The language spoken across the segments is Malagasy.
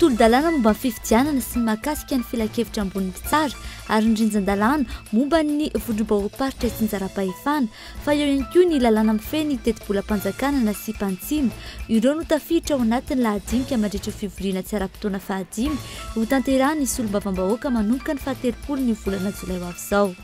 tolo-dalàna momba ny fifidianana sy ny mahakasika ny filankevitra ambonin'ny mpitsara ary ny rinjan-dalàna momba ny vondrom-bahoam-paritra itsinjaram-pahefana, fa eo ihany koa ny lalàna mifehy ny tetibolam-panjakana nasiam-panitsiana. Ireo no tafiditra ao anatin'ny lahadinika mandritra io fivoriana tsy ara-potoana fahadimy hotanterahin'ny solombavambahoaka manomboka ny fahatelopolo ny volana jolay ho avy izao.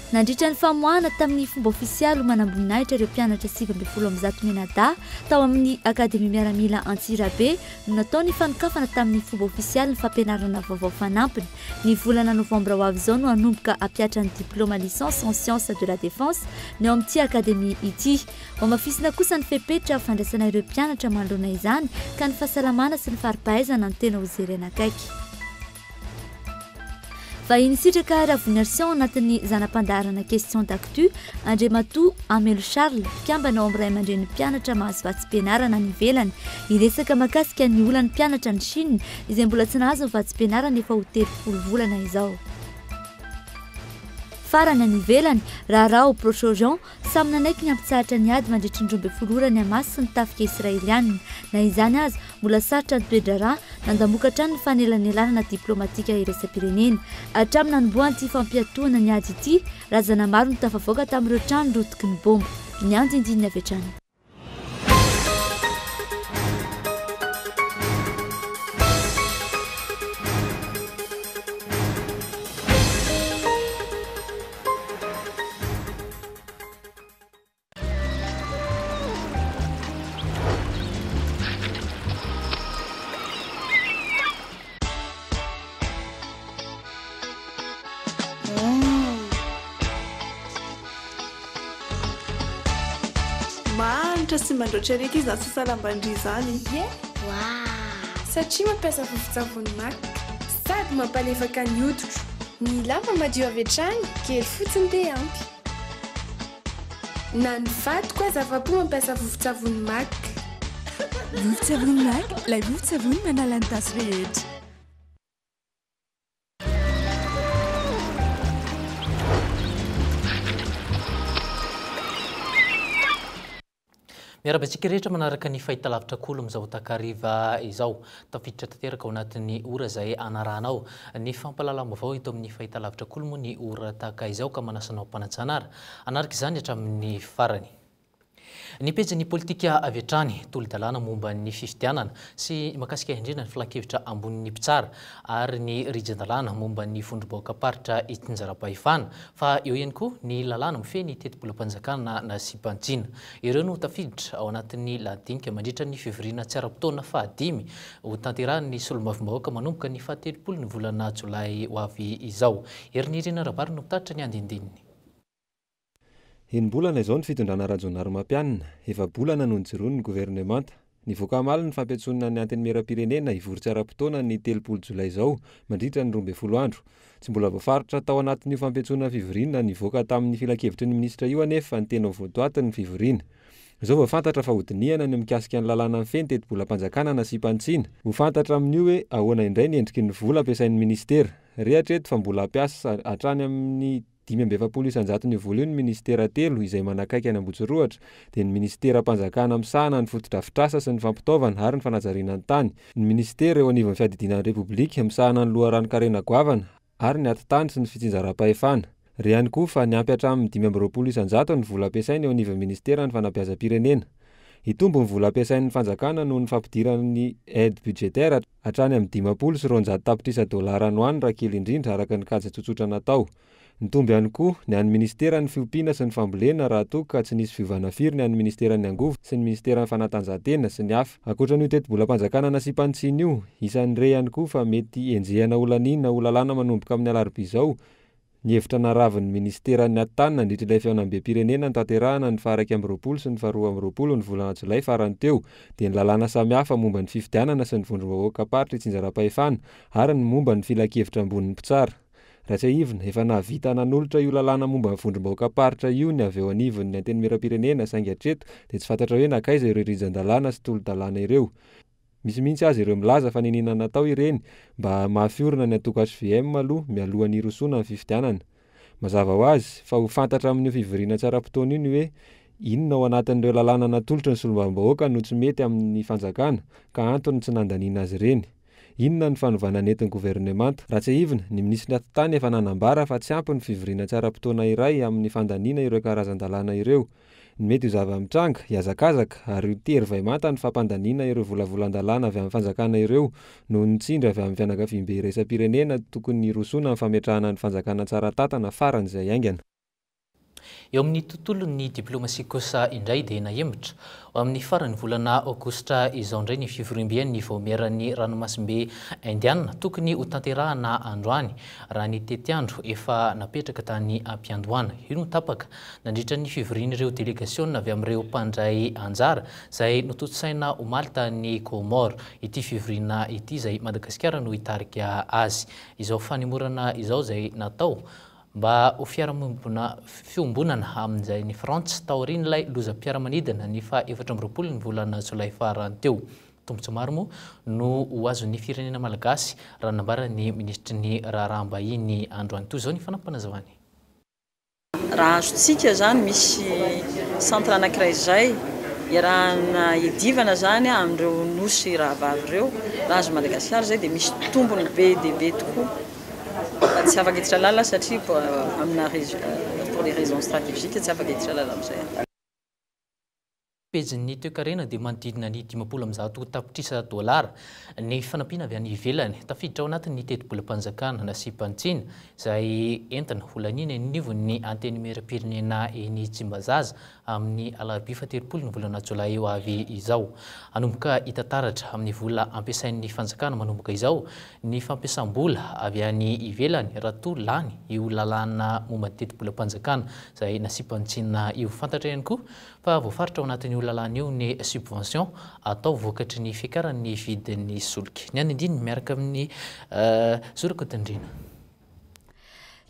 Nandritra ny famoahana tamin'ny fomba ofisialy ho manamboninahitra ireo mpianatra 119 mianadahy tao amin'ny Akademia Miaramila Antsirabe no natao ny fanokafana tamin'ny fomba ofisialy ny fampianarana vaovao fanampiny. Ny volana novambra ho avy izao no hanomboka hampihatra ny diplaoma licence en sciences de la défense ny ao amin'ity Akademia ity. Hohamafisina kosa ny fepetra fandraisana ireo mpianatra manoloana izany ka ny fahasalamana sy ny fari-pahaizana no tena hojerena akaiky. Vahiny Sitraka Ravoniarison anatin'ny zana-pandaharana Question d'actu, Andriamatoa Amelo Charles, mpikambana ao amin'ny Ray aman-drenin'ny mpianatra mahazo vatsim-pianarana any ivelany, hiresaka mahakasika ny olan'ny mpianatra any Chine izay mbola tsy nahazo ny vatsim-pianarana efa ho 30 volana izao. Farany any ivelany, raharaha ao Proche-Orient, Samy nanaiky ny hampitsahatra ny ady mandritry ny 12 ora ny Hamas sy ny tafika Israeliana. Na izany aza, mbola sarotra ny toe-draharaha, nandamoka hatrany ny fanelanelanana diplaomatika iraisam-pirenena. Hatramin'ny nanombohan'ity fampiatoana ny ady ity, razana maro no tafavoaka tamin'ireo trano rotiky ny baomba. Ny andindininy avy hatrany. Manitra sy mandroatra ery izany sasalam-bandria izany. Ie! Satria mampiasa vovon-tsavony Mac. Sady mampalefaka ny hoditro. Ny lamba madio avy hatrany, kely fotsiny dia ampy. Na ny vadiko aza afa-po mampiasa vovon-tsavony Mac. Vovon-tsavony Mac, ilay vovon-tsavony manala ny tasy rehetra. Miarahaba antsika rehetra manaraka ny fahitalavitra Kolo amin'izao takariva izao. Tafiditra tanteraka ao anatin'ny ora izay anarahanao ny fampahalalam-baovao eto amin'ny fahitalavitra Kolo moa ny ora tahaka izao ka manasa anao mpanajanara hanaraka izany hatramin'ny farany. Ny pejin'ny politika avy hatrany, tolo-dalàna momba ny fifidianana sy mahakasika indrindra ny filankevitra ambonin'ny mpitsara ary ny rijan-dalàna momba ny vondrom-bahoakam-paritra itsinjaram-pahefana fa eo ihany koa ny lalàna mifehy ny tetibolam-panjakana nasiam-panitsiana. Ireo no tafiditra ao anatin'ny lahadinika mandritra ny fivoriana tsy ara-potoana fahadimy hotanterahin'ny solombavambahoaka manomboka ny fahatelopolo ny volana jolay ho avy izao. Herinirina Rabary no mpitatitra ny andinindininy. Enim-bolana izao ny fitondrana Rajaonarimampianina, efa-bolana no nijoroany ny governemanta. Nivoaka hamaly ny fampiantsoana ny Antenimierampirenena hivory tsy ara-potoana ny 30 jolay izao, mandritra ny 12 andro. Tsy mbola voafaritra tao anatin'io fampiantsoana fivoriana nivoaka tamin'ny filankevitry ny minisitra io anefa ny tena ho votoatin'ny fivoriana. Izao vao fantatra fa hodinihana ny mikasika ny lalàna mifehy ny tetibolam-panjakana nasiam-panitsiana. Ho fantatra amin'io hoe ahoana indray ny endriky ny vola ampiasain'ny minisitera. Re hatreto fa mbola hampiasa hatrany amin'ny. 45 isan-jaton'io vola io ny minisitera telo izay manakaiky any Ambohitsirohitra, dia ny minisiteram-panjakana misahana ny fotodrafitrasa sy ny fampitaovana ary ny fanajariana ny tany, ny minisitera eo anivon'ny fiadidiana ny Repoblika misahana ny loharanon-karena goavana ary ny atitany sy ny fitsinjaram-pahefana. Re ihany koa fa niampy hatramin'ny 25 isan-jato ny vola ampiasaina eo anivon'ny minisiteran'ny fanabeazam-pirenena. Hitombo ny vola ampiasain'ny fanjakana noho ny fampidirana ny aide budgétaire hatrany amin'ny 250 tapitrisa dolara any ho any raha kely indrindra araka ny kajy tsotsotra natao. Nitombo ihany koa ny an'ny minisiteran'ny fiompiana sy ny fambolena raha toa ka tsy nisy fiovana firy ny an'ny minisiteran'ny angovo sy ny minisiteran'ny fanatanjahantena sy ny hafa. Ankoatra an'io tetibolam-panjakana nasiam-panitsiana io, isan'ny re ihany koa fa mety henjehina ho laniana ho lalàna manomboka amin'ny alarobia izao ny hevitra naravin'ny minisiteran'ny atitany nandritra ilay fihaonambem-pirenena notanterahina ny faha-21 sy ny faha-22 ny volana jolay farany teo dia ny lalàna samihafa momba ny fifidianana sy ny vondrom-bahoakam-paritra itsinjaram-pahefana ary ny momba ny filankevitra ambonin'ny mpitsara. Raha tsiahivina, efa nahavita nanolotra io lalàna momba ny vondrom-bahoakam-paritra io ny avy eo anivon'ny Antenimierampirenena saingy hatreto dia tsy fantatra hoe nankaiza ireo rijan-dalàna sy tolo-dalàna ireo. Misy mihitsy aza ireo milaza fa niniana natao ireny mba hahamafy orina ny antoko hvm aloha mialohan'ny hirosoana amin'ny fifidianana. Mazava ho azy fa ho fantatra amin'io fivoriana tsy ara-potoana io ny hoe Inona ao anatin'ireo lalàna natolotry ny solombavambahoaka no tsy mety amin'ny fanjakana ka antony tsy nandaniana azy ireny? Inona ny fanovana nentin'ny governemanta? Raha tsiahivina, ny minisitry ny Atitany efa nanambara fa tsy ampy ny fivoriana tsy ara-potoana iray amin'ny fandaniana ireo karazan-dalàna ireo. Ny mety ho zava-mitranga, hihazakazaka ary ho tery vay manta ny fampandaniana ireo volavolan-dalàna avy amin'ny fanjakana ireo noho ny tsindry avy amin'ny fianakaviambe iraisam-pirenena tokony hirosoana amin'ny fametrahana ny fanjakana tsara tantana faran'izay haingana. Eo amin'ny tontolon'ny diplomasia kosa indray dia nahemotra ho amin'ny faran'ny volana aogositra izao indray ny fivoriamben'ny vaomieran'ny ranomasimbe Indiana tokony hotanterahana androany raha ny tetiandro efa napetraka tany am-piandohana. Io no tapaka nandritra ny fivorian'ireo delegasiona avy amin'ireo mpandray anjara izay notontosaina omaly tany Comores. Ity fivoriana ity izay Madagasikara no hitarika azy. Izao fanemorana izao izay natao Mba ho fiarahamombona fiombonana amin'izay ny Frantsa taorian'ilay lozam-piaramanidina ny faha 24 ny volana jolay farany teo. Tombontsoa maro moa no ho azon'ny firenena malagasy raha ny nambaran'ny minisitry ny raharaham-bahiny androany. Toy izao ny fanampinazavany. Raha azontsika izany misy centre anankiray izay iarahana iadivana izany amin'ireo nosy rahavavy ireo, raha azon'i Madagasikara izay dia misy tombony be dia be tokoa. Tsy afaka hiditra lalina satria amina pour des raisons stratégiques tsy afaka hiditra lalina amin'izay. Pejin'ny toekarena dia manodidina ny 150 tapitrisa dolara ny fanampiana avy any ivelany. Tafiditra ao anatin'ny tetibolam-panjakana nasiam-panitsiana izay entina holaniana eny anivon'ny Antenimierampirenena eny Tsimbazaza amin'ny alarobia faha-30 ny volana jolay ho avy izao. Hanomboka hita taratra amin'ny vola ampiasain'ny fanjakana manomboka izao ny fampiasam-bola avy any ivelany raha toa lany io lalàna momba ny tetibolam-panjakana izay nasiam-panitsiana io. Fantatra ihany koa fa voafaritra ao anatin'io lalàna io ny subvention atao vokatry ny fiakaran'ny vidin'ny solika. Ny andinindininy miaraka amin'i Zo Rakotondriana.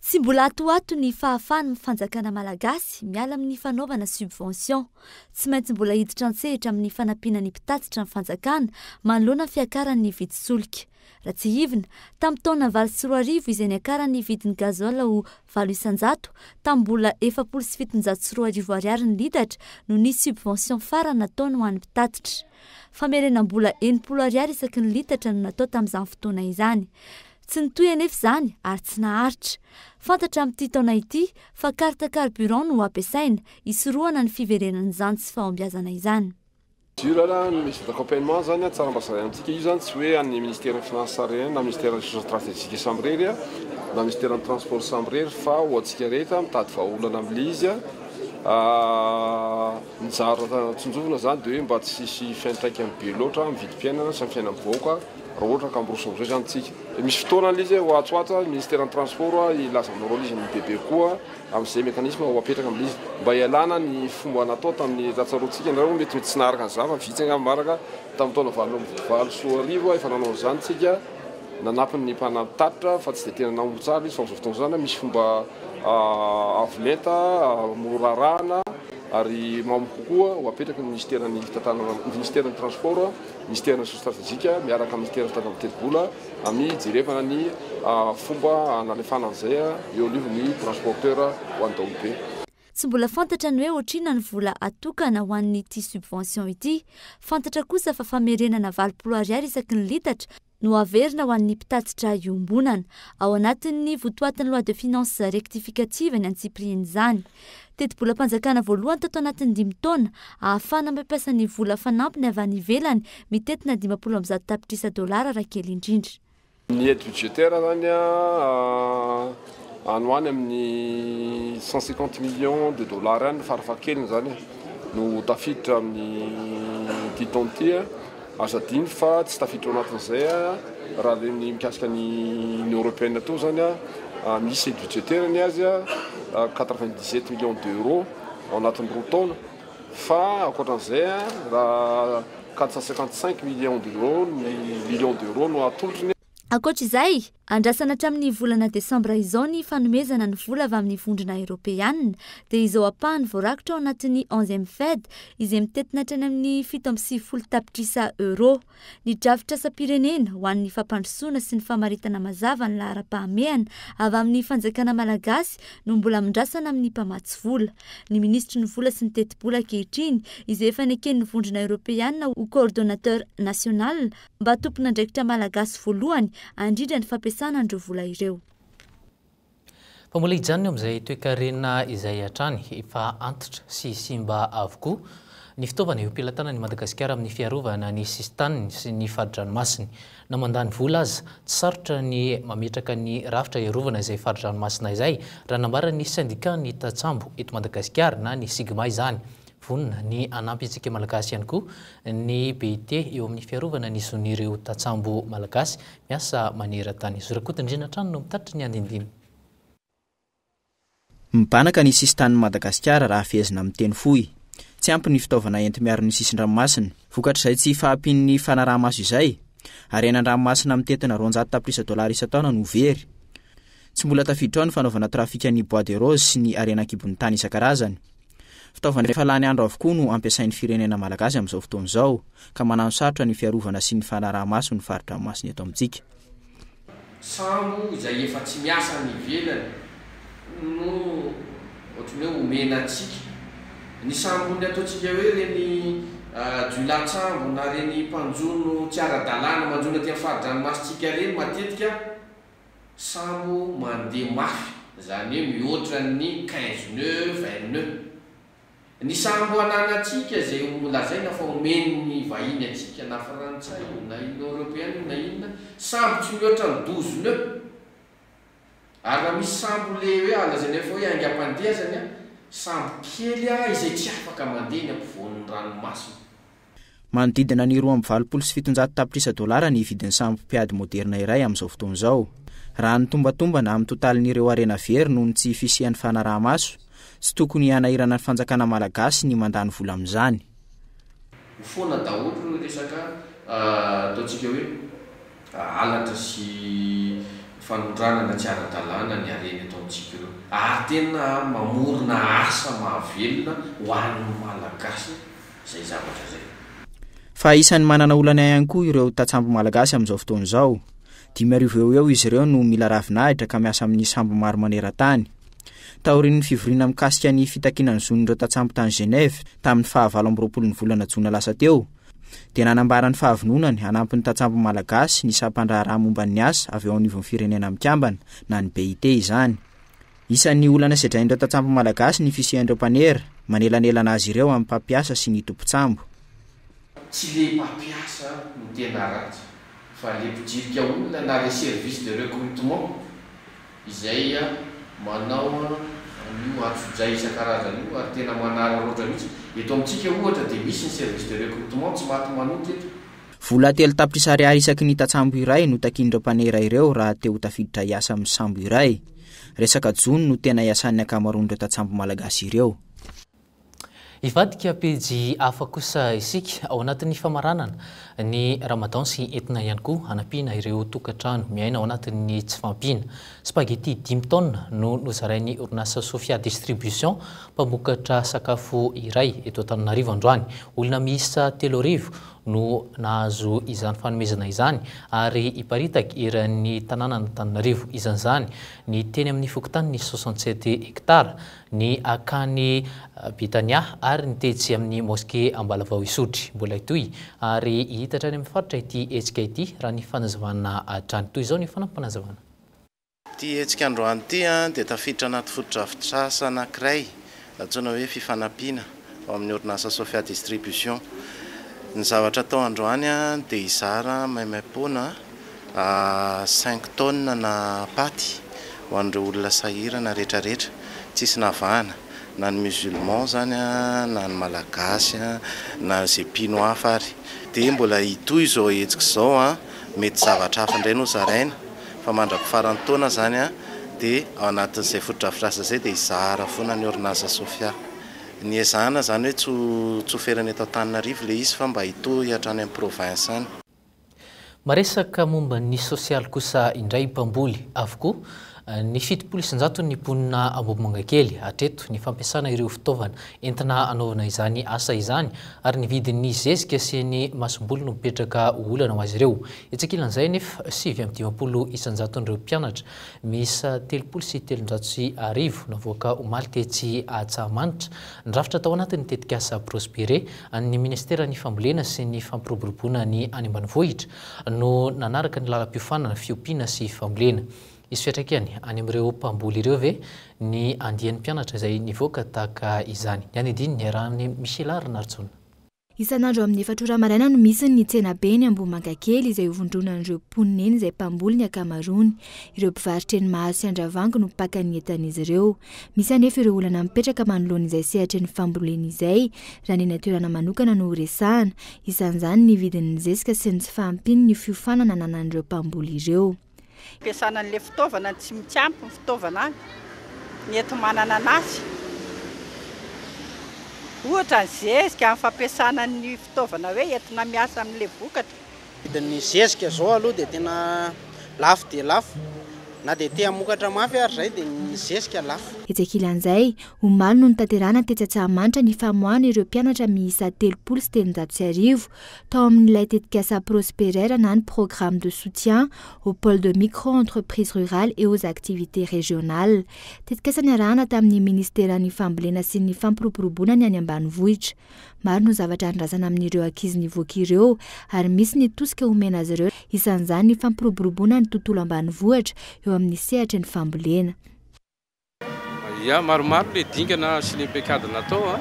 Tsy mbola ato ho ato ny fahafahan'ny fanjakana malagasy miala amin'ny fanaovana subvention. Tsy maintsy mbola hiditra an-tsehatra amin'ny fanampiana ny mpitatitra ny fanjakana manoloana ny fiakaran'ny vidin-tsolika. Raha tsiahivina, tamin'ny taona 2008 izay niakaran'ny vidin'ny gasoil ho 8%, tamin'ny mbola 2040 ariary ny litatra no nisy subvention farany nataony ho an'ny mpitatitra. Famerenam-bola 60 ariary isaky ny litatra no natao tamin'izany fotoana izany. Tsy nitohy anefa izany ary tsy naharitra. Fantatra amin'ity taona ity fa carte carburant no ampiasaina, hisorohana ny fiverenan'izany tsy fahombiazana izany. Mesure ny mesure d'accompagnement zany tsara mba zaraina amintsika, io zany tsy hoe an'ny ministeran'ny finance irery na ministeran'ny ressources stratégiques samy irery na ministeran'ny transport samy irery fa ho antsika rehetra mitady vahaolana amin'ilay izy. Ny zavatra tsinjovina zany dia hoe mba tsy hisy fiantraikany be loatra amin'ny vidim-piainana sy amin'ny fiainan'ny vahoaka raha ohatra ka miroso amin'izay zany tsika. Misy fotoana ilay izy ho atsy ho atsy ministeran'ny transport hilaza aminareo ilay izy ny bebe kokoa amin'izay mécanisme ho apetraka amin'ilay izy mba hialana ny fomba natao tamin'ny raha tsaroantsika nareo mety tsy naharaka an'izany fa vitsy angamba maraka tamin'ny taona 2008 efa nanao an'izany tsika nanampy ny mpanatatitra fa tsy dia tena nahomby tsara izy fa amin'izao fotoana izao zany misy fomba avo lenta mora arahana ary mahomby kokoa ho apetraky ny ministeran'ny fitantanana ministeran'ny transport Minisiteran'ny Ressources Stratégiques miaraka amin'ny Minisiteran'ny Fitantanana Tetibola amin'ny hijerevana ny fomba hanalefahana an'izay eo anivon'ny transporteur ho an'ny daholobe. Tsy mbola fantatra ny hoe ohatrinona ny vola atokana ho an'ity subvention ity. Fantatra kosa fa famerenana 80 ariary isaky ny litatra no averina ho an'ny mpitatitra iombonana. Ao anatin'ny votoatin'ny loi de finances rectificative ny antsipirian'izany. Tetibolam-panjakana voalohany tato anatin'ny dimy taona, ahafahana mampiasa ny vola fanampiny avy any ivelany mitentina 150 tapitrisa dolara raha kely indrindra. Ny aide budgétaire zany any ho any amin'ny 150 millions de dollars any farafahakeliny zany no tafiditra amin'ity taona ity. Aza adino fa tsy tafiditra ao anatin'izay raha ny mikasika ny Union Européenne teo zany misy aide budgétaire ny azy 97 millions d'euros ao anatin'ny roa taona fa ankoatran'izay raha 455 millions d'euros ny millions d'euros no atolotriny. Ankoatra izay, Andrasana hatramin'ny volana desambra izao ny fanomezana ny vola avy amin'ny Vondrona Eoropeanina, dia izao ampahany voarakitra ao anatin'ny onzième Fed izay mitentina hatrany amin'ny 97 tapitrisa euros. Ny drafitrasam-pirenena ho an'ny fampandrosoana sy ny famaritana mazava ny laharam-pahamehana avy amin'ny fanjakana malagasy no mbola mindrasana amin'ny mpamatsy vola. Ny minisitry ny vola sy ny tetibola ankehitriny izay efa neken'ny Vondrona Eoropeanina ho coordonnateur national mba tompon'andraikitra malagasy voalohany handrindra ny fampiasana an'ireo vola ireo. Fa mbola hijanona eo amin'izay toekarena izay hatrany, efa antitra sy simba avokoa ny fitaovana eo am-pelatanan'i Madagasikara amin'ny fiarovana ny sisin-taniny sy ny fari-dranomasiny. Na mandany vola aza, tsy sarotra ny mametraka ny rafitra hiarovana izay fari-dranomasina izay, raha nambaran'ny syndicat-n'ny tantsambo eto Madagasikara na ny Sigma izany. Vonona ny hanampy antsika Malagasy ihany koa ny BIT eo amin'ny fiarovana ny zon'ireo tantsambo Malagasy miasa maneran-tany. Zo Rakotondriana hatrany no mitatitra ny andinindininy. Mibanaka ny sisin-tanin'i Madagasikara raha fehezina amin'ny teny fohy. Tsy ampy ny fitaovana enti-miaro ny sisin-dranomasina. Vokatr'izay tsy fahampian'ny fanaraha-maso izay, harena an-dranomasina mitentina 200 tapitrisa dolara isan-taona no very. Tsy mbola tafiditra ao ny fanaovana trafika ny bois de rose sy ny harena an-kibon'ny tany isan-karazany. Fitaovana efa lany andro avokoa no ampiasain'ny firenena malagasy amin'izao fotoana izao, ka manano sarotra ny fiarovana sy ny fanaraha-maso ny fari-dranomasina eto amintsika. Sambo izay efa tsy miasa any ivelany no ohatran'ny hoe omena antsika. Ny sambon'ny ataontsika hoe ireny jiolahin-tsambo na ireny mpanjono tsy ara-dalàna manjono aty amin'ny fari-dranomasintsika ireny matetika Sambo mandeha mafy, izany hoe mihoatra ny quinze nœuds, vingt nœuds. Ny sambo ananantsika izay lazaina fa omen'ny vahiny antsika, na frantsay io, na Union Européenne io, na inona, sambo tsy mihoatra ny douze nœuds. Ary raha misy sambo le hoe lazaina fa hoe haingam-pandeha azany an, sambo kely izay tsy afaka mandeha eny ampovoan'ny ranomasina. Manodidina ny 782 tapitrisa dolara ny vidin'ny sambo mpiady moderina iray amin'izao fotoana izao. Raha ny tombatombana amin'ny totalin'ireo harena very noho ny tsy fisian'ny fanaraha-maso, tsy tokony hanahirana ny fanjakana malagasy ny mandany vola amin'izany. Ho foana daholo ireo resaka ataontsika hoe halatra sy fanondranana tsy ara-dalàna ny harena eto amintsika ireo. Ary tena mamorona asa mahavelona ho an'ny Malagasy izay zavatra izay. Fa isan'ny manana olana ihany koa ireo tantsambo malagasy amin'izao fotoana izao. 5000 eo ho eo izy ireo no mila ravinahitra ka miasa amin'ny sambo maro maneran-tany. Taorian'ny fivoriana mikasika ny fitakiana ny zon'ireo tantsambo tany Genève tamin'ny faha 28 ny volana jona lasa teo dia nanambara ny fahavononany hanampy ny tantsambo malagasy ny sampandraharaha momba ny asa avy eo anivon'ny Firenena Mikambana na ny BIT izany. Isan'ny olana sedrain'ireo tantsambo malagasy ny fisian'ireo mpanera, manelanelana azy ireo amin'ny mpampiasa sy ny tompon-tsambo. Tsy le mpampiasa no tena ratsy fa le mpijirika olona na le service de recrutement izay manao an'io antsojay isan-karazany io ary tena manararaotra mihitsy. Eto amintsika ohatra dia misy ny service de recrutement tsy maty manota eto. Vola 3 tapitrisa ariary isaky ny tantsambo iray no takian'ireo mpanera ireo raha te ho tafiditra hiasa amin'ny sambo iray. Resaka jono no tena iasan'ny ankamaroan'ireo tantsambo malagasy ireo. Hivadika pejy hafa kosa isika ao anatin'ny famaranana ny Ramadan sy entina ihany koa hanampiana ireo tokantrano miaina ao anatin'ny tsy fahampiana. Spaghetti dimy taonina no nozarain'ny orinasa Sofia Distribution mpamokatra sakafo iray eto Antananarivo androany. Olona miisa 3000 no nahazo izany fanomezana izany ary hiparitaka eran'ny tanànan'Antananarivo. Isan'izany ny teny amin'ny fokontanin'ny 67 hectares, ny akany Betania ary ny tetsy amin'ny Mosquée Ambalavao Isotry. Mbola hitohy ary hihitatra any amin'ny faritra ity hetsika ity raha ny fanazavana hatrany. Toy izao ny fanampim-panazavana. Ity hetsika androany ity dia tafiditra anaty fotodrafitrasa anankiray antsoina hoe fifanampiana ao amin'ny orinasa Sofia Distribution. Ny zavatra atao androany dia hizara maimaimpoana cinq tonnes na paty ho an'ireo olona sahirana rehetrarehetra, tsisy navahana na ny musulman izany na ny malagasy na izay mpino hafa ary. Dia mbola hitohy izao hetsika izao, mety zavatra hafa indray no zaraina. Fa mandra-pifaran'ny taona izany dia ao anatin'izay fotodrafitrasa izay dia hizara foana ny orinasa Sofia. Ny ezahana izany hoe tsy ho tsy ho ferana eto Antananarivo ilay izy fa mba hitohy hatrany amin'ny province any. Maresaka momba ny sosialy kosa indray mpamboly avokoa ny 70% ny mponina Ambohimangakely hatreto ny fampiasana ireo fitaovana entina hanaovana izany asa izany ary ny vidin'ny zezika sy ny masomboly no mipetraka ho olana ho azy ireo. Etsy ankilan'izay anefa, 59 isan-jaton'ireo mpianatra miisa 1330 navoaka omaly tetsy Antsahamanitra nirafitra tao anatin'ny tetikasa Prospere an'ny Ministeran'ny Fambolena sy ny Fampiroboroboana ny any ambanivohitra no nanaraka ny lalam-piofanana fiompiana sy fambolena. Hisy fiantraikany any amin'ireo mpamboly ireo ve ny andian'ny mpianatra izay nivoaka tahaka izany? Ny anidiny niarahan'i Michela Ranarison. Isan'andro amin'ny efatra ora maraina no misy ny tsenabe eny Ambohimangakely izay ivondronan'ireo mponina eny izay mpamboly ny ankamaroany. Ireo mpivarotra eny Mahazo sy Andravangy no mpaka ny entan'izy ireo. Misy anefa ireo olana mipetraka manoloana izay sehatry ny fambolena izay, raha ny eny an-toerana manokana no horesahana. Isan'izany ny vidin'ny zezika sy ny tsy fahampian'ny fiofanana ananan'ireo mpamboly ireo. Ampiasana an'ilay fitaovana ny tsy tsy ampy ny fitaovana any, ny enti-manana anazy. Ohatra ny zezika amin'ny fampiasana ny fitaovana hoe entina miasa amin'ilay vokatra. Vidin'ny zezika izao aloha dia tena lafo dia lafo, na dia te hamokatra mafy ary izay dia ny zezika lafo. Etsy ankilan'izay, omaly no notanterahina tetsy Antsahamanitra ny famoahana ireo mpianatra miisa 1330 tao amin'ilay tetikasa Prosperer na ny Programme de soutien aux pôles de micro-entreprises rurales et aux activités régionales. Tetikasa niarahana tamin'ny Ministeran'ny Fambolena sy ny Fampiroboroboana ny any ambanivohitra. Maro no zavatra andrasana amin'ireo ankizy nivoaka ireo ary misy ny tosika omena azy ireo, isan'izany ny fampiroboroboana ny tontolo ambanivohitra eo amin'ny sehatry ny fambolena. Ya, maromaro le dingana sy le paikady natao a.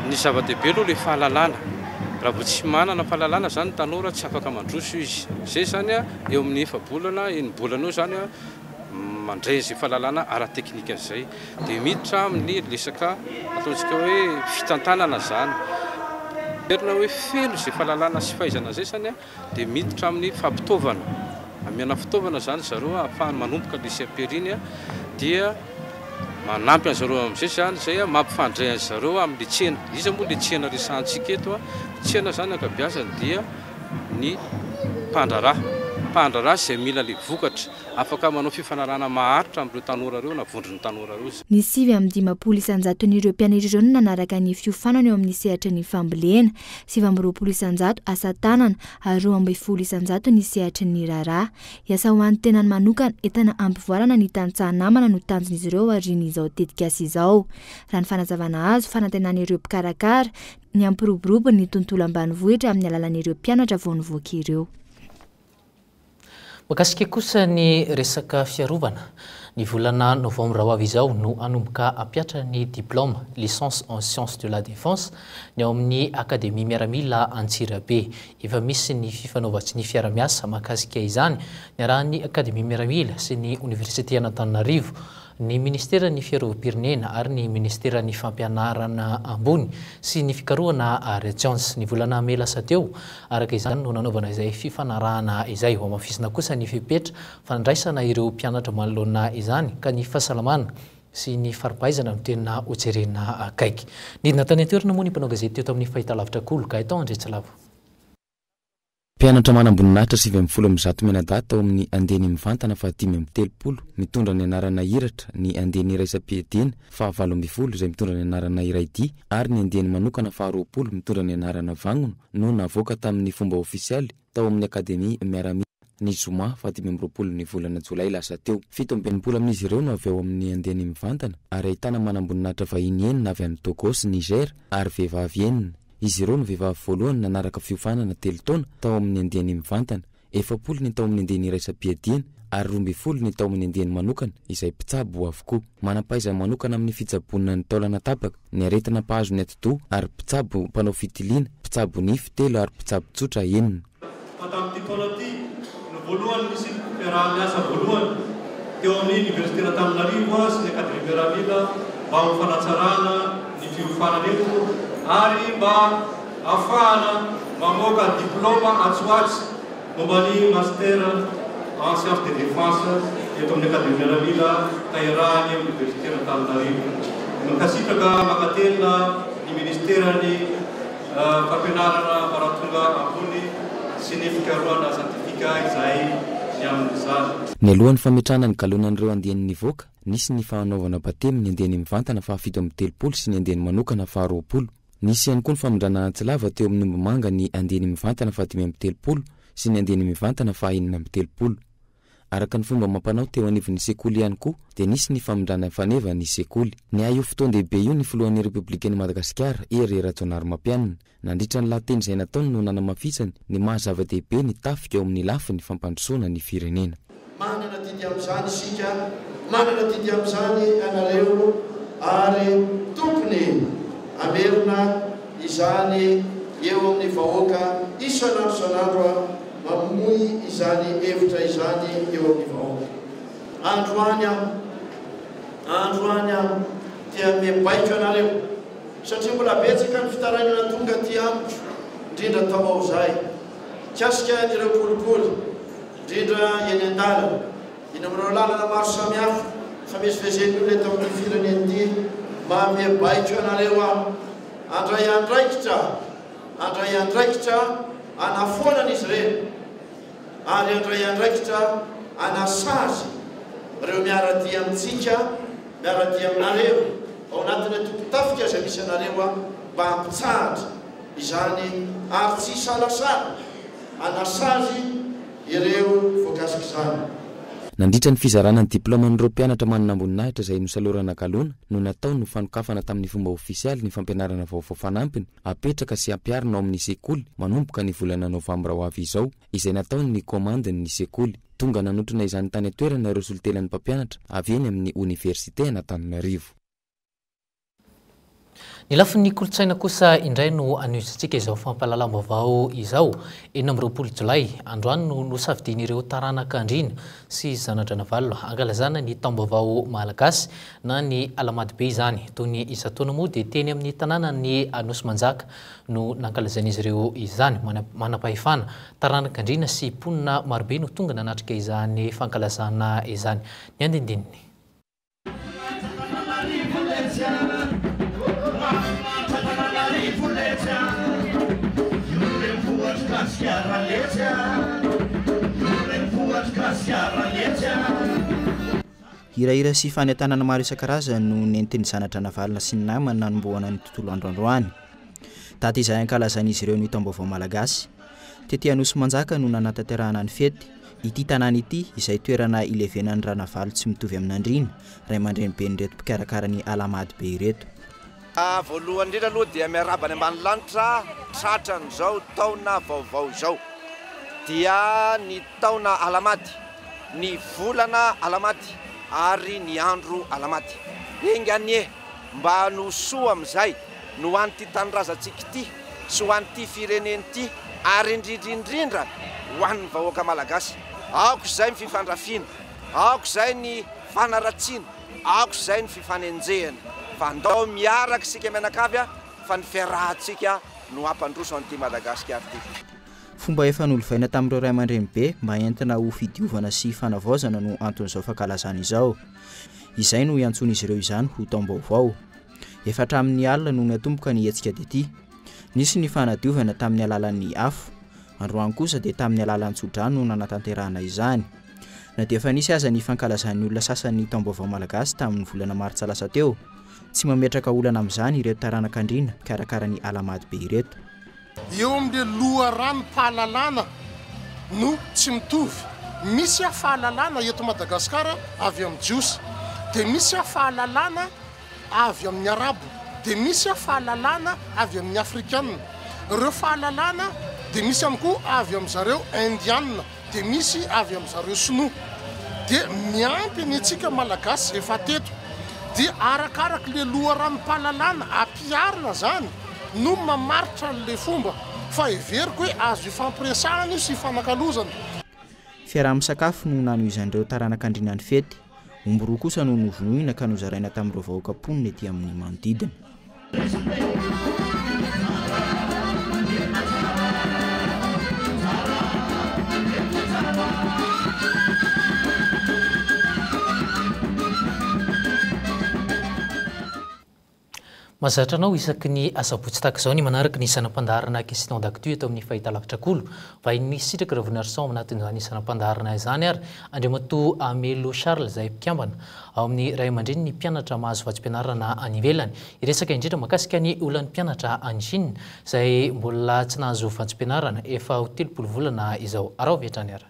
Ny zava-dehibe aloha le fahalalana. Raha vao tsy manana fahalalana zany ny tanora tsy afaka mandroso izy. Zay zany a, eo amin'ny efa-bolana, enim-bolana eo zany a, mandray an'izay fahalalana ara-teknika zay. Dia miditra amin'ny resaka ataontsika hoe fitantanana zany. Heverina hoe feno izay fahalalana sy fahaizana zay zany a. dia miditra amin'ny fampitaovana, amiana fitaovana izany zareo ahafahany manomboka le CAP iny dia manampy an'zareo amin'izay izany izay mampifandray an'zareo amin'le tsena. Iza moa le tsena resahantsika eto? Tsena izany ankabeazany dia ny mpandraharaha, mpandraharaha izay mila le vokatra. Afaka manao fifanarahana maharitra amin'ireo tanora ireo na vondron'ny tanora ireo izy. Ny 59 isan-jaton'ireo mpianatra ireo no nanaraka ny fiofanana eo amin'ny sehatry ny fambolena, 29% asa tanana ary 12% ny sehatry ny raharaha. Hiasa ho an'ny tenany manokana, entina hampivoarana ny tantsaha namana no tanjon'izy ireo aorian'izao tetikasa izao. Raha ny fanazavana azo, fanantenan'ireo mpikarakara ny hampiroborobo ny tontolo ambanivohitra amin'ny alalan'ireo mpianatra vao nivoaka ireo. Mahakasika kosa ny resaka fiarovana, ny volana novambra ho avy izao no hanomboka hampihatra ny diplaoma Licence en sciences de la défense ny ao amin'ny Akademia Miaramila Antsirabe. Efa misy ny fifanaovan-tsonia fiara-miasa mahakasika izany niarahan'ny Akademia Miaramila sy ny Oniversitean'Antananarivo ny Ministeran'ny Fiarovam-pirenena ary ny Ministeran'ny Fampianarana ambony sy ny Fikarohana ara-tsiansa. Ny volana mey lasa teo, araka izany, no nanaovana izay fifanarahana izay. Hohamafisina kosa ny fepetra fandraisana ireo mpianatra manoloana izany ka ny fahasalamana sy ny fari-pahaizana no tena hojerena akaiky. Nidina tany an-toerana moa ny mpanao gazety teto amin'ny fahitalavitra Kolo, Gaëtan Andriantsilavo. Mpianatra manamboninahitra 119 mianadahy tao amin'ny andiany mivantana faha-35 mitondra ny anarana Iratra, ny andiany iraisam-piadiana faha-18 izay mitondra ny anarana Iraidia ary ny andiany manokana faha-20 mitondra ny anarana Vagnona no navoaka tamin'ny fomba ofisialy tao amin'ny Akademia Miaramila ny zoma faha-25 ny volana jolay lasa teo. 67 amin'izy ireo no avy ao amin'ny andiany mivantana ary ahitana manamboninahitra vahiny enina avy any Togo sy Niger ary vehivavy enina. Izy ireo no vehivavy voalohany nanaraka fiofanana telo taona tao amin'ny andiany mivantana, 40 ny tao amin'ny andiany iraisam-piadiana ary 12 ny tao amin'ny andiany manokana izay mpitsabo avokoa. Manam-pahaizana manokana amin'ny fitsaboana ny taolana tapaka, ny aretina mpahazo ny atidoha ary mpitsabo mpanao fitiliana, mpitsabo nify telo ary mpitsabo tsotra enina. Fa tamin'ity taona ity no voalohany nisy fiaraha-miasa voalohany teo amin'ny Oniversiten'Antananarivo sy ny Akademia Miaramila mba ho fanatsarana ny fiofanana eto ary mba hahafahana mamoaka diplaoma atsy ho atsy momba ny Master en Sciences de Défense eto amin'ny Akademia Miaramila ka iarahan'ny Oniversiten'Antananarivo. Mankasitraka mankatelina ny Ministeran'ny Fampianarana ambaratonga ambony sy ny fikarohana siantifika. politika izahay ny amin'izany. Nialohan'ny fametrahana ny galonan'ireo andiany nivoaka, nisy ny fanaovana batemy ny andiany mivantana faha 37 sy ny andiany manokana faha 20. Nisy ihany koa ny famindrana antsilava teo amin'ny ombimanga ny andiany mivantana faha 35 sy ny andiany mivantana faha 36. Araka ny fomba amam-panao teo anivon'ny sekoly ihany koa dia nisy ny famindrana faneva ny sekoly. Niahy io fotoan-dehibe io ny filohan'ny Repoblikan'i Madagasikara, Hery Rajaonarimampianina. Nandritra ny lahateny izay nataony no nanamafisany ny maha zava-dehibe ny tafika eo amin'ny lafiny fampandrosoana ny firenena. Manana adidy amin'izany isika, manana adidy amin'izany ianareo ary tokony hamerina izany eo amin'ny vahoaka isan'andro isan'andro mamoy izany hevitra izany eo amin'ny vahoaka. Androany aho, androany aho dia mibaiko anareo satria mbola betsaka ny fitarainana tonga aty amiko, indrindra tao Aozay, mikasika an'ireo kolikoly, indrindra eny an-dalana, eny amin'ireo lalana maro samihafa ifamezivezen'ny olona eto amin'ity firenena ity. Manome baiko anareo aho handray andraikitra, handray andraikitra hanafoanana izy ireny ary handray andraikitra hanasazy ireo miara-dia amintsika, miara-dia aminareo ao anatin'ny antokon-tafika izay misy anareo aho mba hampitsahatra izany ary tsy hisalasala hanasazy ireo voakasik'izany. Nandritra ny fizarana ny diplaoman'ireo mpianatra mananamboninahitra izay nosalorana galona no natao no fanokafana tamin'ny fomba ofisialy ny fampianarana vaovao fanampiny apetraka sy ampiharina ao amin'ny sekoly manomboka ny volana novambra ho avy izao izay nataon'ny komandin'ny sekoly. Tonga nanotrona izany tany an-toerana ireo solontenan'ny mpampianatra avy eny amin'ny oniversite an'Antananarivo. Ny lafiny kolontsaina kosa indray no anohizantsika izao fampahalalam-baovao izao. 26 jolay, androany no nosafidian'ireo taranaka andriana sy zana-dRanavalona hankalazana ny taom-baovao malagasy na ny Alahamadibe izany. Toy ny isan-taona moa dia teny amin'ny tanànan'i Anosimanjaka no nankalazain'izy ireo izany. Manam-pahefana, taranak'andriana sy mponina marobe no tonga nanatrika izany fankalazana izany. Ny andinindininy. Hirahira sy fanentanana maro isan-karazany no nentin'ny zana-dRanavalona sy ny namany nanombohana ny tontolo andro androany. Daty izay ankalazain'izy ireo ny taom-baovao malagasy. Tety Anosimanjaka no nanatanterahana ny fety. Ity tanàna ity, izay toerana ilevenan'i Ranavalo tsy mitovy amin'Andriana, ray aman-dreniben'ireto mpikarakara ny Alahamady be ireto. Voalohany indrindra aloha dia miarahaba ny ambanilanitra tratran'izao taona vaovao izao. Dia ny taona Alahamady, ny volana Alahamady ary ny andro Alahamady. Enga anie mba no soa amin'izay no ho an'ity tanindrazantsika ity sy ho an'ity firenena ity ary indrindra indrindra ho an'ny vahoaka malagasy. Aoka izay ny fifandrafiana, aoka izay ny fanaratsiana, aoka izay ny fifanenjehana fa ndao miaraka isika mianakavy fa ny fiarahantsika no hampandroso an'ity Madagasikara ity. Fomba efa nolovaina tamin'ireo ray aman-drenibe mba entina ho fidiovana sy fanavaozana no anton'izao fankalazana izao. Izay no iantsoan'izy ireo izany ho taom-baovao. Efa hatramin'ny alina no niatomboka ny hetsika tety. Nisy ny fanadiovana tamin'ny alalan'ny afo. Androany kosa dia tamin'ny alalan'ny tsodrano no nanatanterahana izany. Na dia efa nisy aza ny fankalazan'ny olona sasany ny taom-baovao malagasy tamin'ny volana martsa lasa teo, tsy mametraka olana amin'izany ireto taranak'andriana mpikarakara ny Alahamady be ireto. Eo amin'ilay loharanom-pahalalana no tsy mitovy. Misy fahalalana eto Madagasikara avy amin'ny Jiosy, dia misy fahalalana avy amin'ny Arabo, dia misy fahalalana avy amin'ny Afrikana. Ireo fahalalana dia misy ihany koa avy amin-dry zareo Indiana, dia misy avy amin-dry zareo Sinoa. Dia miampy ny antsika Malagasy izay efa teto. Dia arakarak'ilay loharanom-pahalalana ampiharina izany no mamaritra an'ilay fomba. Fa heveriko hoe azo ifampiresahana io sy ifanakalozana. Fiaraha-misakafo no nanohizan'ireo taranak'andriana ny fety. Omby roa kosa no novonoina ka nozaraina tamin'ireo vahoaka mponina ety amin'ny manodidina. Mahazatra anao isaky ny asabotsy tahaka izao ny manaraka ny zana-pandaharana Question d'actu eto amin'ny fahitalavitra Kolo. Vahiny Sitraka Ravonarison ao anatin'izany zana-pandaharana izany ary Andriamatoa Amelo Charles izay mpikambana ao amin'ny ray aman-dreny ny mpianatra mahazo vatsim-pianarana any ivelany. Hiresaka indrindra mahakasika ny olan'ny mpianatra any Chine izay mbola tsy nahazo vatsim-pianarana efa ho 30 volana izao. Araho avy hatrany ary.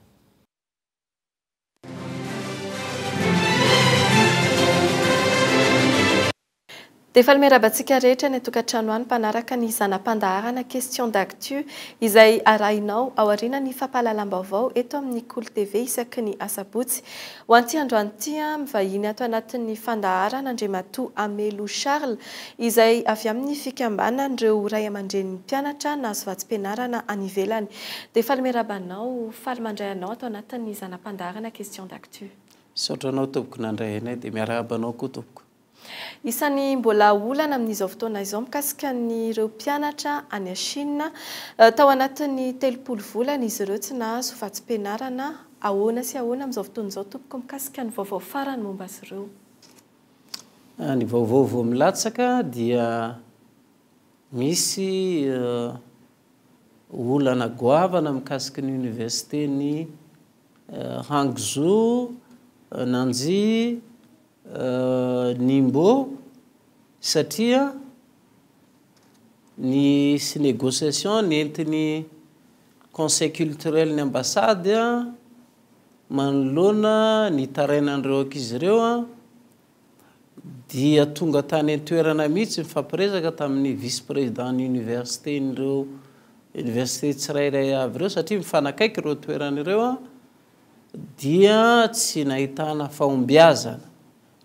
Dia faly miarahaba antsika rehetra any an-tokantrano any mpanaraka ny zana-pandaharana Question d'actu izay arahinao aorianan'ny fampahalalam-baovao eto amin'ny Kolo TV isaky ny asabotsy. Ho an'ity androany ity, mivahiny ato anatin'ny fandaharana Andriamatoa Amelo Charles izay avy amin'ny fikambanan'ireo ray aman-drenin'ny mpianatra nahazo vatsim-pianarana any ivelany. Dia faly miarahaba anao, faly mandray anao ato anatin'ny zana-pandaharana Question d'actu. Misaotra anao tompoko nandray anay dia miarahaba anao koa tompoko. Isan'ny mbola olana amin'izao fotoana izao mikasika an'ireo mpianatra any Chine. Tao anatin'ny 30 volana izy ireo tsy nahazo vatsim-pianarana. Ahoana sy ahoana amin'izao fotoana izao tompoko mikasika ny vaovao farany momba azy ireo? Ny vaovao vao milatsaka dia misy olana goavana mikasika ny oniversiten'i Hangzhou, Nanjing, Ningbo satria nisy négociation nentin'ny conseil culturel ny ambassade manoloana ny tarainan'ireo ankizy ireo dia tonga tany an-toerana mihitsy nifampiresaka tamin'ny vice président ny université-n'ireo université tsirairay avy ireo satria mifanakaiky ireo toerana ireo dia tsy nahitana fahombiazana.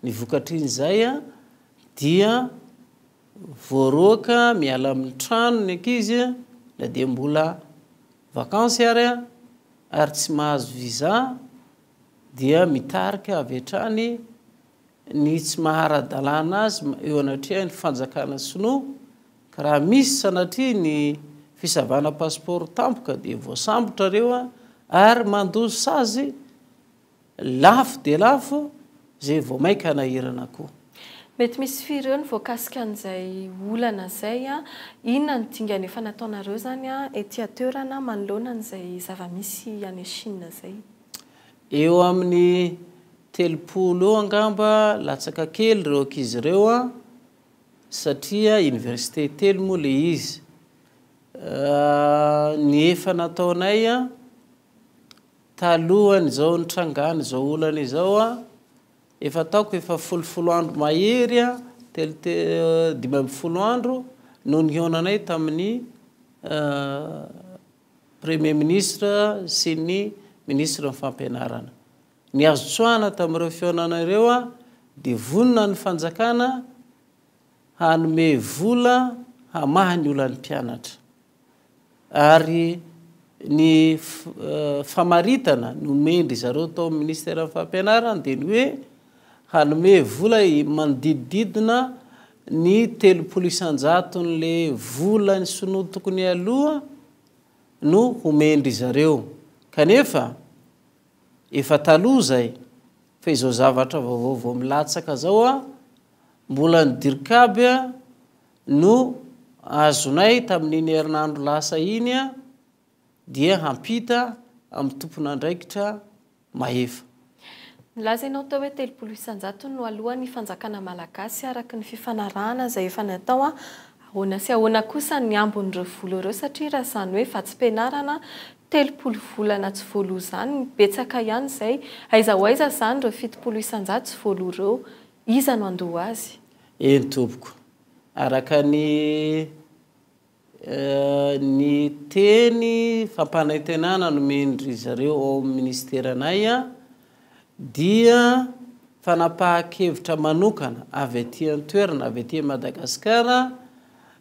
Ny vokatr'izay dia voaroaka miala amin'ny trano ny ankizy na dia mbola vakansy ary ary tsy mahazo visa dia mitarika avy hatrany ny tsy maha ara-dalàna azy eo anatrehan'ny fanjakana sinoa ka raha misy sanatria ny fisavana passeport tampoka dia voasambotra ireo ary mandoa sazy lafo dia lafo izay vao mainka hanahirana koa. Mety misy firy eo ny voakasika an'izay olana izay? Inona ny dingana efa nataonareo izany ety an-toerana manoloana an'izay zava-misy any Chine izay? Eo amin'ny 30 eo angamba latsaka kely ireo ankizy ireo an, satria université telo moa ilay izy. Ny efa nataonay an, talohan'izao nitrangan'izao olana izao an, efa ataoko efa folofolo andro mahery an, telo 15 andro no nihaonanay tamin'ny Premier ministre sy ny ministre ny fampianarana. Ny azo tsoahana tamin'ireo fihaonana ireo dia vonona ny fanjakana hanome vola hamaha ny olan'ny mpianatra. Ary ny famaritana nomen-dry zareo tao amin'ny ministeran'ny fampianarana dia ny hoe hanome vola manodidididina ny 30 isan-jaton'ilay vola ny sinoa tokony haloa no homen-dry zareo. Kanefa efa taloha izay fa izao zavatra vaovao vao milatsaka izao a, mbola ny dircab no azonay tamin'iny herinandro lasa iny dia hampita amin'ny tompon'andraikitra mahefa. Nilaza ianao teo hoe 30 isan-jatony no aloan'ny fanjakana malagasy araka ny fifanarahana izay efa natao. Ahoana sy ahoana kosa ny ambin'ireo vola ireo satria raha izany hoe vatsim-pianarana 30 volana tsy voaloa izany, betsaka ihany izay. Aiza ho aiza izany ireo 70 isan-jato tsy voaloa ireo? Iza no handoa azy? Eny tompoko. Araka ny Ny teny fampanantenana nomen-dry zareo ao amin'ny minisiteranay dia fanapahan-kevitra manokana avy aty an-toerana, avy aty Madagasikara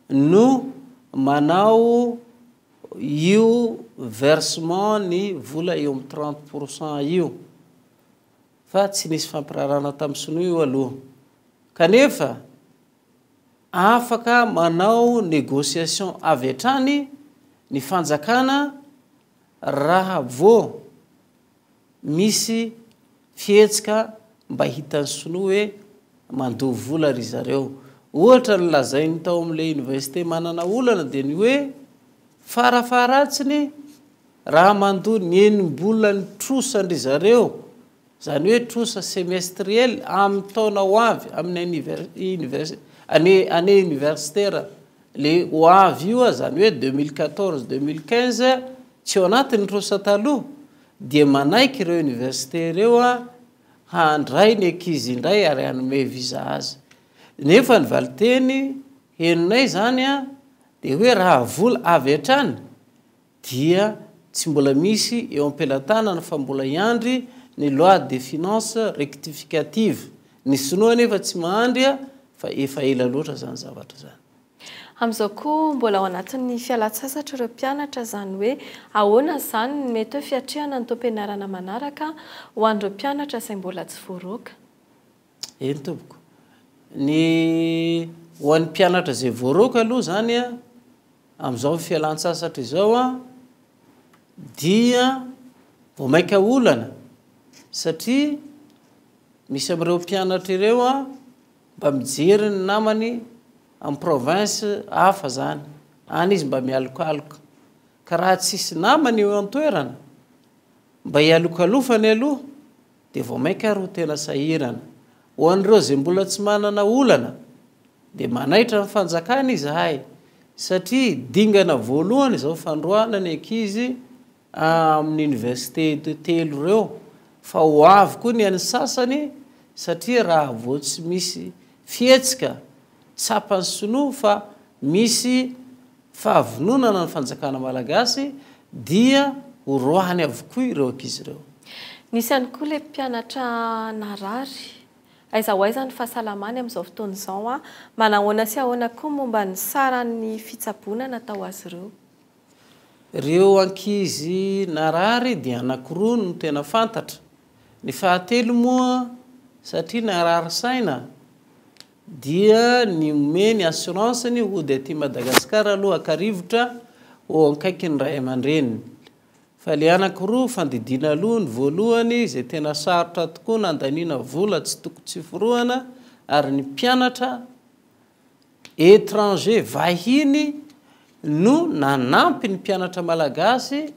no manao io versement ny vola eo amin'ny 30 pour cent io fa tsy nisy fampirarahana tamin'ny sinoa io aloha. Kanefa Afaka manao négociation avy hatrany ny fanjakana raha vao misy fihetsika mba hitan'ny sinoa hoe mandoa vola ry zareo. Ohatra ny lazainy tao amin'ilay université manana olana dia ny hoe farafaharatsiny raha mandoa ny enim-bolan'ny trosan-dry zareo, izany hoe trosa semestriel amin'ny taona ho avy amin'ny année année universitaire le ho avy io, izany hoe 2014 2015, tsy ao anatin'ny trosa taloha, dia manaiky ireo université ireo handray ny ankizy indray ary hanome visa azy. Nefa ny valinteny henonay izany dia hoe raha vola avy hatrany dia tsy mbola misy eo am-pelatanana fa mbola hiandry ny loi de finances rectificative. Ny sinoa anefa tsy mahandry fa efa ela loatra izany zavatra izany. Amin'izao koa mbola ao anatin'ny fialan-tsasatra ireo mpianatra, izany hoe ahoana izany ny mety hoe fiatrehana ny taom-pianarana manaraka ho an'ireo mpianatra izay mbola tsy voaroaka? Eny tompoko. Ny ho an'ny mpianatra izay voaroaka aloha izany amin'izao fialan-tsasatra izao dia vao mainka olana satria misy amin'ireo mpianatra ireo mba mijery ny namany amin'ny province hafa izany, any izy mba mialokaloka. Ka raha tsisy namany eo an-toerana mba hialokalofany aloha dia vao mainka ary ho tena sahirana. Ho an'ireo izay mbola tsy manana olana dia manaitra ny fanjakana izahay satria dingana voalohany izao fandroahana ny ankizy amin'ny université telo ireo fa ho avy koa ny an'ny sasany satria raha vao tsy misy fihetsika tsapan'ny sinoa fa misy fahavononana ny fanjakana malagasy dia ho roahiny avokoa ireo ankizy ireo. Nisy ihany koa ilay mpianatra narary. Aiza ho aiza ny fahasalamany amin'izao fotoana izao? Manahoana sy ahoana koa momba ny saran'ny fitsaboana natao azy ireo? Ireo ankizy narary dia anankiroa no tena fantatra. Ny fahatelo moa satria narary saina dia nomeny assurance-ny hody aty Madagascar aloha haka rivotra ho akaikin'ny ray aman-dreniny. Fa ilay anankiroa fandidiana aloha ny voalohany izay tena sarotra tokoa nandaniana vola tsy toko tsy forohana ary ny mpianatra Étranger, vahiny, no nanampy ny mpianatra malagasy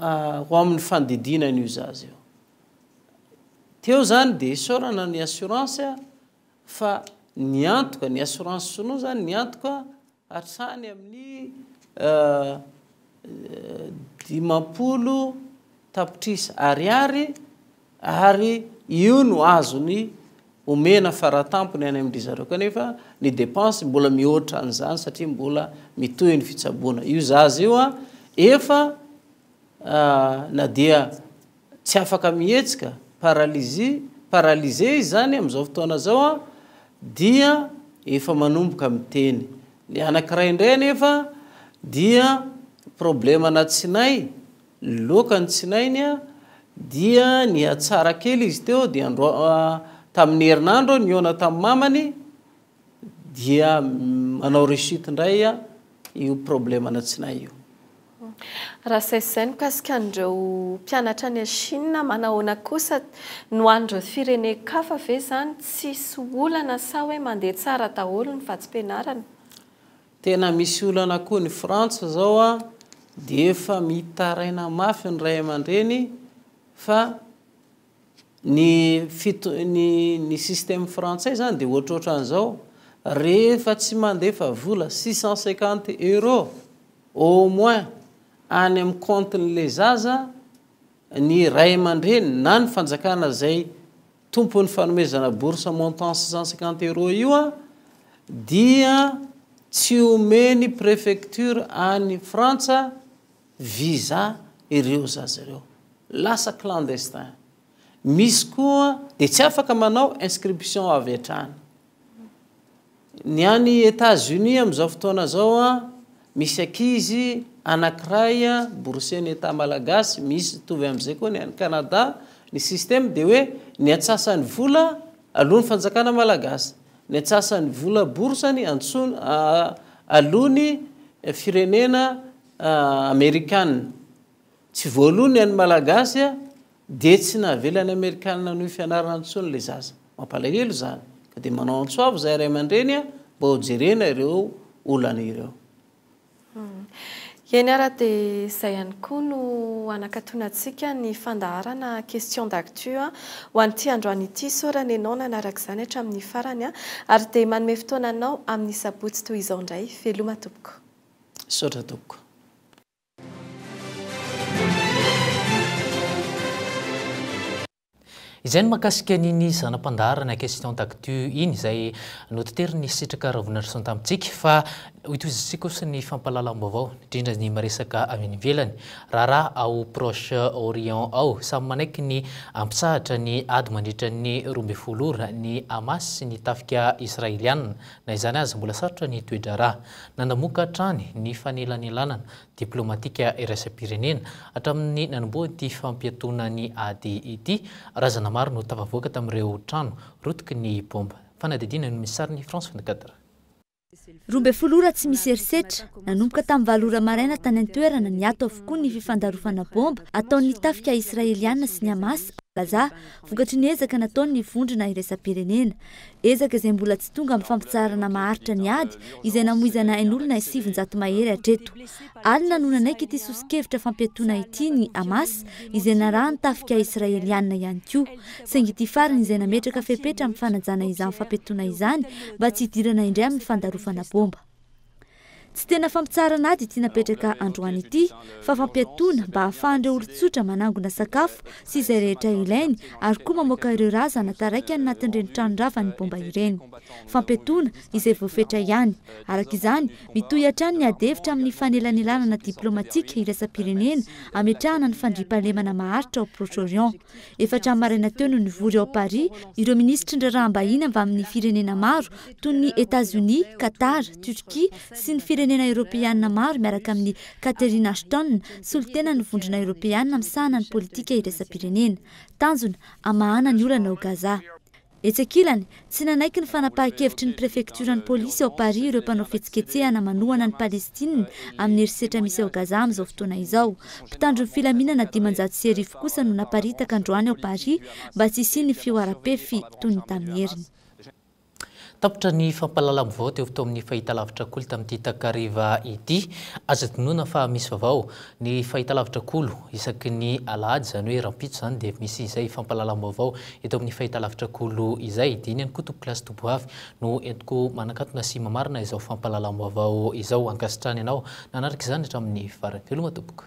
ho amin'ny fandidiana an'io zaza io. Teo izany dia isaorana ny assurance fa niantoka, ny assurance sinoa izany niantoka hatrany amin'ny 50 tapitrisa ariary ary io no azony omena faratampony any amin-dry zareo kanefa ny dépense mbola mihoatra an'izany satria mbola mitohy ny fitsaboana. Io zaza io efa na dia tsy afaka mihetsika, paralysie, paralysé izy izany amin'izao fotoana izao dia efa manomboka miteny. Ny anankiray indray anefa dia problème-na tsinay Loaka ny tsinainy dia nihatsara kely izy teo dia andro tamin'ny herinandro nihaona tamin'ny mamany dia manao rechute indray io problème-na tsinay io. Raha izay sy izay ny mikasika an'ireo mpianatra any Chine, manahoana kosa no an'ireo firenen-kafa ve izany tsisy olana sa hoe mandeha tsara daholo ny vatsim-pianarana? Tena misy olana koa ny Frantsa zao a dia efa mitaraina mafy ny ray aman-dreny fa ny fito ny ny système frantsay zany dia ohatrohatran'izao rehefa tsy mandefa vola 650 euros au moins any amin'ny compte-n'ilay zaza ny ray aman-dreny na ny fanjakana izay Tompon'ny fanomezana bourse montant 650 euros io an, dia tsy omeny prefecture any Frantsa visa ireo zaza ireo. Lasa clandestin. Misy koa dia tsy afaka manao inscription avy hatrany. Ny any Etats Unis amin'izao fotoana izao an, misy ankizy anankiray boursier-n'ny Etat Malagasy, misy mitovy amin'izay koa ny any Canada, ny système dia hoe ny antsasan'ny vola aloan'ny fanjakana Malagasy, ny antsasan'ny vola bourse-ny antsoina aloan'ny firenena Amerikana. Tsy voaloa ny an'ny Malagasy dia tsy navelan'ny Amerikana hanohy fianarana intsony ilay zaza. Mampalahelo izany. Ka dia manao antso avo izahay ray aman-dreny mba ho jerena ireo olana ireo. Eny ara dia izay ihany koa no hanakatonantsika ny fandaharana Question d'actu ho an'ity androany ity. Isaorana ianao nanaraka izany hatramin'ny farany ary dia manome fotoana anao amin'ny sabotsy toy izao indray. Veloma tompoko. Misaotra tompoko. Izay no mahakasika an'iny zana-pandaharana Question d'actu iny izay notiterin'i Sitraka Ravonarison tamintsika fa hotohizantsika kosa ny fampahalalam-baovao, indrindra ny miresaka avy any ivelany. Raharaha ao Proche Orient ao, samy manaiky ny hampitsahatra ny ady mandritra ny 12 ora ny Hamas sy ny tafika Israeliana. Na izany aza, mbola sarotra ny toe-draharaha. Nandamoaka hatrany ny fanelanelanana diplomatika iraisam-pirenena. Hatramin'ny nanombohan'ity fampiatoana ny ady ity, razana maro no tafavoaka tamin'ireo trano rotiky ny baomba. Fanadihadiana no misy sarin'i France 24. 12 ora tsy misy herisetra, nanomboka tamin'ny valo ora maraina tany an-toerana, niato avokoa ny fifandarofana baomba ataon'ny tafika Israeliana sy ny Hamas ao Gaza, vokatry ny ezaka nataon'ny vondrona iraisam-pirenena. Ezaka izay mbola tsy tonga amin'ny fampitsaharana maharitra ny ady izay namoizana ain'olona 900 mahery hatreto. Alina no nanaiky ity soso-kevitra fampiatoana ity ny Hamas izay narahan'ny tafika Israeliana ihany koa. Saingy ity farany izay nametraka fepetra amin'ny fanajana izany fampiatoana izany mba tsy hidirana indray amin'ny fandarofana baomba. Tsy tena fampitsaharana ady ity napetraka androany ity fa fampiatoana mba hahafahan'ireo olon-tsotra manangona sakafo sy izay rehetra ilainy ary koa mamoaka ireo razana taraiky any anatin'ireny trano ravan'ny bomba ireny. Fampiatoana izay voafetra ihany. Araka izany, mitohy hatrany ny adihevitra amin'ny fanelanelanana diplaomatika iraisam-pirenena hametrahana ny fandriampahalemana maharitra ao Proche-Orient. Efa hatramin'ny maraina teo no nivory ao Paris ireo minisitry ny raharaham-bahiny avy amin'ny firenena maro toy ny Etazonia, Qatar, Turquie sy ny firenena Eoropeana maro miaraka amin'i Catherine Ashton, solontenan'ny Vondrona Eoropeana misahana ny politika iraisam-pirenena. Tanjona, hamahana ny olana ao Gaza. Etsy ankilany, tsy nanaiky ny fanapahan-kevitry ny prefektioran'ny polisy ao Paris ireo mpanao fihetsiketsehana manohana an'i Palestina amin'ny herisetra misy ao Gaza amin'izao fotoana izao. Mpitandro ny filaminana 1500 kosa no naparitaka androany ao Paris mba tsy hisian'ny fihoaram-pefy toy ny tamin'ny heriny. Tapitra ny fampahalalam-baovao teo tao amin'ny fahitalavitra Kolo tamin'ity takariva ity. Aza adinoina fa misy vaovao ny fahitalavitra Kolo isaky ny alahady, izany hoe rahampitso izany dia misy izay fampahalalam-baovao eto amin'ny fahitalavitra Kolo izay. Dia iny ihany koa tompokolahy sy tompovavy no entiko manakatona sy mamarana izao fampahalalam-baovao izao. Ankasitrahana ianao nanaraka izany hatramin'ny farany. Veloma tompoko.